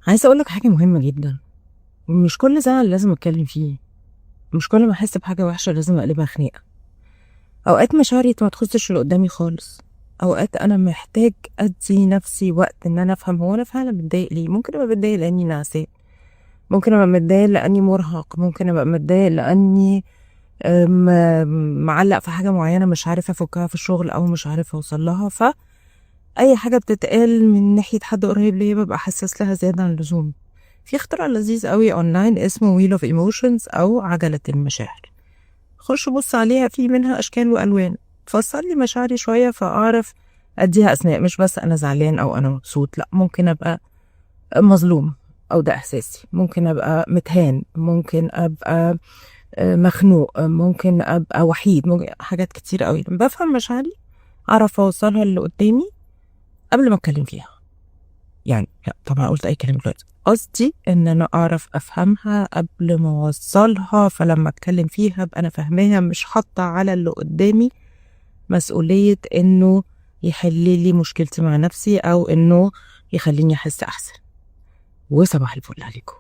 عايزة أقول لك حاجة مهمة جدا: مش كل زعل لازم أتكلم فيه، مش كل ما أحس بحاجة وحشة لازم أقلبها خناقة. أوقات مشاعري ما تخصش اللي قدامي خالص. أوقات أنا محتاج أدي نفسي وقت إن أنا أفهم هو أنا فعلا متضايق ليه. ممكن أبقى متضايق لأني نعسان، ممكن أبقى متضايق لأني مرهق، ممكن أبقى متضايق لأني معلق في حاجة معينة مش عارفة أفكها في الشغل أو مش عارفة أوصل لها. ف أي حاجة بتتقال من ناحية حد قريب ليا ببقى حساس لها زيادة عن اللزوم. في اختراع لذيذ قوي اونلاين اسمه wheel of emotions او عجلة المشاعر، خش بص عليها، في منها اشكال والوان. فسر لي مشاعري شوية فاعرف اديها اسماء، مش بس انا زعلان او انا مبسوط، لا، ممكن ابقى مظلوم او ده احساسي، ممكن ابقى متهان، ممكن ابقى مخنوق، ممكن ابقى وحيد، ممكن حاجات كتير قوي. لما بفهم مشاعري اعرف اوصلها للي قدامي قبل ما اتكلم فيها. يعني لا طبعا قلت اي كلام دلوقتي، قصدي ان انا اعرف افهمها قبل ما اوصلها، فلما اتكلم فيها ابقى انا فاهماها، مش حاطه على اللي قدامي مسؤوليه انه يحل لي مشكلتي مع نفسي او انه يخليني احس احسن. وصباح الفل عليكم.